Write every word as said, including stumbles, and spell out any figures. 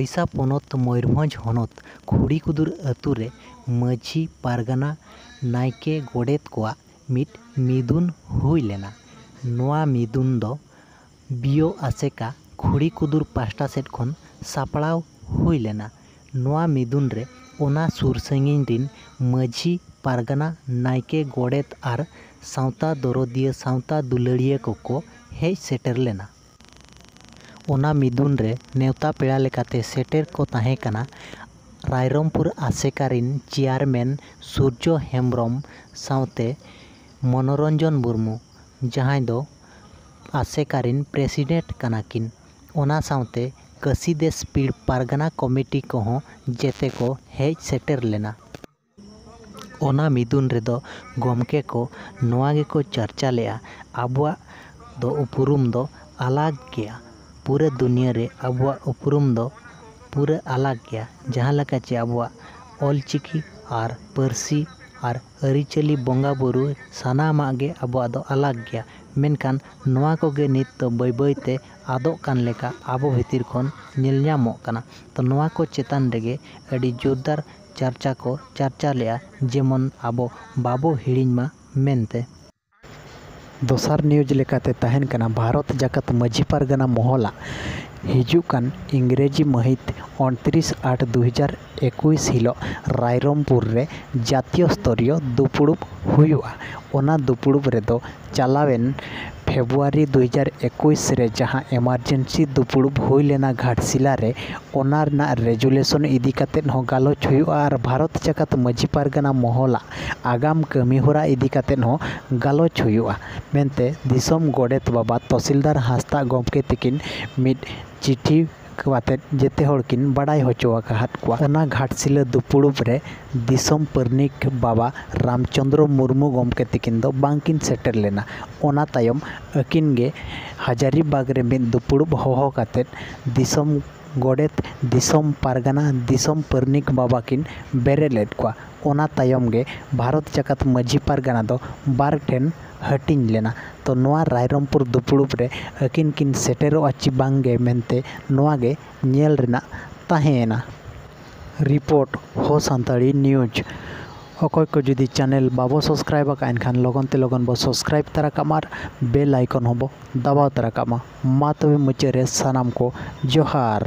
ᱳᱰᱤᱥᱟ ᱯᱚᱱᱚᱛ ᱢᱚᱭᱩᱨᱵᱷᱚᱸᱡᱽ ᱦᱚᱱᱚᱛ ᱠᱷᱩᱲᱤᱠᱩᱫᱩᱨ ᱟᱹᱛᱩ ᱨᱮ ᱢᱟᱹᱡᱷᱤ, ᱯᱟᱨᱜᱟᱱᱟ, ᱱᱟᱭᱠᱮ, ᱜᱚᱰᱮᱛ ᱠᱚᱣᱟᱜ ᱢᱤᱫ ᱢᱤᱫᱩᱱ ᱦᱩᱭ ᱞᱮᱱᱟ᱾ ᱱᱚᱣᱟ ᱢᱤᱫᱩᱱ ᱫᱚ ᱵᱤᱭᱳ ᱟᱥᱮᱠᱟ ᱠᱷᱩᱲᱤᱠᱩᱫᱩᱨ ᱯᱟᱦᱴᱟ ᱥᱮᱫ ᱠᱷᱚᱱ ᱥᱟᱯᱲᱟᱣ ᱦᱩᱭ ᱞᱮᱱᱟ᱾ ᱱᱚᱣᱟ ᱢᱤᱫᱩᱱ ᱨᱮ ᱚᱱᱟ ᱥᱩᱨ ᱥᱟᱺᱜᱤᱧ ᱨᱤᱱ ᱢᱟᱹᱡᱷᱤ, ᱯᱟᱨᱜᱟᱱᱟ, ᱱᱟᱭᱠᱮ, ᱜᱚᱰᱮᱛ ᱟᱨ ᱥᱟᱶᱛᱟ ᱫᱚᱨᱚᱫᱤᱭᱟᱹ, ᱥᱟᱶᱛᱟ ᱫᱩᱞᱟᱹᱲᱤᱭᱟᱹ ᱠᱚᱠᱚ ᱦᱮᱡ ᱥᱮᱴᱮᱨ ᱞᱮᱱᱟ᱾ ᱚᱱᱟ ᱢᱤᱫᱩᱱ ᱨᱮ ᱱᱮᱣᱛᱟ ᱯᱮᱲᱟ ᱞᱮᱠᱟᱛᱮ ᱥᱮᱴᱮᱨ ᱠᱚ ᱛᱟᱦᱮᱸ ᱠᱟᱱᱟ ᱨᱟᱭᱨᱚᱝᱯᱩᱨ ᱟᱥᱮᱠᱟ ᱨᱤᱱ ᱪᱮᱭᱟᱨᱢᱮᱱ ᱥᱩᱨᱡᱚ ᱦᱮᱢᱵᱽᱨᱚᱢ ᱥᱟᱶᱛᱮ ᱢᱚᱱᱳᱨᱚᱧᱡᱚᱱ ᱢᱩᱨᱢᱩ, ᱡᱟᱦᱟᱸᱭ ᱫᱚ ᱟᱥᱮᱠᱟ ᱨᱤᱱ ᱯᱨᱮᱥᱤᱰᱮᱱᱴ ᱠᱟᱱᱟ ᱠᱤᱱ᱾ ᱚᱱᱟ ᱥᱟᱶᱛᱮ ᱠᱟᱹᱥᱤ ᱫᱮᱥ ᱯᱤᱲ ᱯᱟᱨᱜᱟᱱᱟ ᱠᱚᱢᱤᱴᱤ ᱠᱚᱦᱚᱸ ᱡᱮᱛᱮ ᱠᱚ ᱦᱮᱡ ᱥᱮᱴᱮᱨ ᱞᱮᱱᱟ᱾ ᱚᱱᱟ ᱢᱤᱫᱩᱱ ᱨᱮᱫᱚ ᱜᱚᱢᱠᱮ ᱠᱚ ᱱᱚᱣᱟ ᱜᱮᱠᱚ ᱪᱟᱨᱪᱟ ᱞᱮᱫᱼᱟ, ᱟᱵᱚᱣᱟᱜ ᱫᱚ ᱩᱯᱨᱩᱢ ᱫᱚ ᱟᱞᱟᱜᱽ ᱜᱮᱭᱟ, ᱯᱩᱨᱟᱹ ᱫᱩᱱᱤᱭᱟᱹ ᱨᱮ ᱟᱵᱚᱣᱟᱜ ᱩᱯᱨᱩᱢ ᱫᱚ ᱯᱩᱨᱟᱹ ᱟᱞᱟᱜᱽ ᱜᱮᱭᱟ᱾ ᱡᱟᱦᱟᱸ ᱞᱮᱠᱟ ᱪᱮ ᱟᱵᱚᱣᱟᱜ ᱚᱞᱪᱤᱠᱤ ᱟᱨ ᱯᱟᱹᱨᱥᱤ ᱟᱨ ᱟᱹᱨᱤᱪᱟᱹᱞᱤ, ᱵᱚᱸᱜᱟ ᱵᱩᱨᱩ, ᱥᱟᱱᱟᱢᱟᱜ ᱜᱮ ᱟᱵᱚᱣᱟᱜ ᱫᱚ ᱟᱞᱟᱜᱽ ᱜᱮᱭᱟ᱾ ᱢᱮᱱᱠᱷᱟᱱ ᱱᱚᱣᱟ ᱠᱚᱜᱮ ᱱᱤᱛ ᱫᱚ ᱵᱟᱹᱭ ᱵᱟᱹᱭ ᱛᱮ ᱟᱫᱚᱜ ᱠᱟᱱ ᱞᱮᱠᱟ ᱟᱵᱚ ᱵᱷᱤᱛᱤᱨ ᱠᱷᱚᱱ ᱧᱮᱞ ᱧᱟᱢᱚᱜ ᱠᱟᱱᱟ᱾ ᱛᱚ ᱱᱚᱣᱟ ᱠᱚ ᱪᱮᱛᱟᱱ ᱨᱮᱜᱮ ᱟᱹᱰᱤ ᱡᱳᱨᱫᱟᱨ ᱪᱟᱨᱪᱟ ᱠᱚ ᱪᱟᱨᱪᱟ ᱞᱮᱫᱼᱟ, ᱡᱮᱢᱚᱱ ᱟᱵᱚ ᱵᱟᱵᱚ ᱦᱤᱲᱤᱧ ᱢᱟ ᱢᱮᱱᱛᱮ᱾ ᱫᱚᱥᱟᱨ ᱱᱤᱭᱩᱡᱽ ᱞᱮᱠᱟᱛᱮ ᱛᱟᱦᱮᱱ ᱠᱟᱱᱟ ᱵᱷᱟᱨᱚᱛ ᱡᱟᱠᱟᱛ ᱢᱟᱹᱡᱷᱤ ᱯᱟᱨᱜᱟᱱᱟ ᱢᱚᱦᱚᱞᱟᱜ ᱦᱤᱡᱩᱜ ᱠᱟᱱ ᱤᱝᱨᱮᱡᱤ ᱢᱟᱹᱦᱤᱛ ᱩᱱᱛᱨᱤᱥ ᱟᱴ ᱫᱩ ᱦᱟᱡᱟᱨ ᱮᱠᱩᱥ ᱦᱤᱞᱳᱜ ᱨᱟᱭᱨᱚᱝᱯᱩᱨ ᱨᱮ ᱡᱟᱛᱤᱭᱚ ᱥᱛᱚᱨᱤᱭᱚ ᱫᱩᱯᱩᱲᱩᱵ ᱦᱩᱭᱩᱜᱼᱟ᱾ ᱚᱱᱟ ᱫᱩᱯᱩᱲᱩᱵ ᱨᱮᱫᱚ ᱪᱟᱞᱟᱣᱮᱱ ᱯᱷᱮᱵᱽᱨᱩᱣᱟᱨᱤ ᱫᱩ ᱦᱟᱡᱟᱨ ᱮᱠᱩᱥ ᱨᱮ ᱡᱟᱦᱟᱸ ᱮᱢᱟᱨᱡᱮᱱᱥᱤ ᱫᱩᱯᱩᱲᱩᱵ ᱦᱩᱭ ᱞᱮᱱᱟ ᱜᱷᱟᱴᱥᱤᱞᱟ ᱨᱮ, ᱚᱱᱟ ᱨᱮᱱᱟᱜ ᱨᱮᱡᱩᱞᱮᱥᱚᱱ ᱤᱫᱤ ᱠᱟᱛᱮᱫ ᱦᱚᱸ ᱜᱟᱞᱚᱪ ᱦᱩᱭᱩᱜᱼᱟ ᱟᱨ ᱵᱷᱟᱨᱚᱛ ᱡᱟᱠᱟᱛ ᱢᱟᱹᱡᱷᱤ ᱯᱟᱨᱜᱟᱱᱟ ᱢᱚᱦᱚᱞᱟᱜ ᱟᱜᱟᱢ ᱠᱟᱹᱢᱤᱦᱚᱨᱟ ᱤᱫᱤ ᱠᱟᱛᱮᱫ ᱦᱚᱸ ᱜᱟᱞᱚᱪ ᱦᱩᱭᱩᱜᱼᱟ ᱢᱮᱱᱛᱮ ᱫᱤᱥᱚᱢ ᱜᱚᱰᱮᱛ ᱵᱟᱵᱟ ᱛᱚᱥᱤᱞᱫᱟᱨ ᱦᱟᱸᱥᱫᱟᱜ ᱜᱚᱢᱠᱮ ᱛᱤᱠᱤᱱ ᱢᱤᱫ ᱪᱤᱴᱷᱤ ᱠᱟᱛᱮᱫ ᱡᱮᱛᱮ ᱦᱚᱲ ᱠᱤᱱ ᱵᱟᱰᱟᱭ ᱦᱚᱪᱚ ᱟᱠᱟᱫ ᱠᱚᱣᱟ᱾ ᱚᱱᱟ ᱜᱷᱟᱴᱥᱤᱞᱟᱹ ᱫᱩᱯᱩᱲᱩᱵ ᱨᱮ ᱫᱤᱥᱚᱢ ᱯᱟᱹᱨᱱᱤᱠ ᱵᱟᱵᱟ ᱨᱟᱢᱪᱚᱸᱫᱽᱨᱚ ᱢᱩᱨᱢᱩ ᱜᱚᱢᱠᱮ ᱛᱤᱠᱤᱱ ᱫᱚ ᱵᱟᱝᱠᱤᱱ ᱥᱮᱴᱮᱨ ᱞᱮᱱᱟ᱾ ᱚᱱᱟ ᱛᱟᱭᱚᱢ ᱟᱹᱠᱤᱱ ᱜᱮ ᱦᱟᱡᱟᱨᱤᱵᱟᱜᱽ ᱨᱮ ᱢᱤᱫ ᱫᱩᱯᱩᱲᱩᱵ ᱦᱚᱦᱚ ᱠᱟᱛᱮᱫ ᱫᱤᱥᱚᱢ ᱜᱚᱰᱮᱛ, ᱫᱤᱥᱚᱢ ᱯᱟᱨᱜᱟᱱᱟ, ᱫᱤᱥᱚᱢ ᱯᱟᱹᱨᱱᱤᱠ ᱵᱟᱵᱟ ᱠᱤᱱ ᱵᱮᱨᱮᱫ ᱞᱮᱫ ᱠᱚᱣᱟ᱾ ᱚᱱᱟ ᱛᱟᱭᱚᱢ ᱜᱮ ᱵᱷᱟᱨᱚᱛ ᱡᱟᱠᱟᱛ ᱢᱟᱹᱡᱷᱤ ᱯᱟᱨᱜᱟᱱᱟ ᱫᱚ ᱵᱟᱨ ᱴᱷᱮᱱ ᱦᱟᱹᱴᱤᱧ ᱞᱮᱱᱟ᱾ ᱛᱚ ᱱᱚᱣᱟ ᱨᱟᱭᱨᱚᱝᱯᱩᱨ ᱫᱩᱯᱲᱩᱵ ᱨᱮ ᱟᱹᱠᱤᱱ ᱠᱤᱱ ᱥᱮᱴᱮᱨᱚᱜᱼᱟ ᱪᱮ ᱵᱟᱝᱜᱮ ᱢᱮᱱᱛᱮ ᱱᱚᱣᱟ ᱜᱮ ᱧᱮᱞ ᱨᱮᱱᱟᱜ ᱛᱟᱦᱮᱸᱭᱮᱱᱟ᱾ ᱨᱤᱯᱳᱨᱴ, ᱦᱚ ᱥᱟᱱᱛᱟᱲᱤ ᱱᱤᱭᱩᱡᱽ᱾ ᱚᱠᱚᱭ ᱠᱚ ᱡᱩᱫᱤ ᱪᱮᱱᱮᱞ ᱵᱟᱵᱚ ᱥᱟᱵᱥᱠᱨᱟᱭᱤᱵ ᱟᱠᱟᱫ, ᱮᱱᱠᱷᱟᱱ ᱞᱚᱜᱚᱱ ᱛᱮ ᱞᱚᱜᱚᱱ ᱵᱚ ᱥᱟᱵᱥᱠᱨᱟᱭᱤᱵ ᱛᱟᱨᱟ ᱠᱟᱜ ᱢᱟ ᱟᱨ ᱵᱮᱞ ᱟᱭᱠᱚᱱ ᱦᱚᱸᱵᱚ ᱫᱟᱵᱟᱣ ᱛᱟᱨᱟ ᱠᱟᱜ ᱢᱟ᱾ ᱢᱟ ᱛᱚᱵᱮ ᱢᱩᱪᱟᱹᱫ ᱨᱮ ᱥᱟᱱᱟᱢ ᱠᱚ ᱡᱚᱦᱟᱨ᱾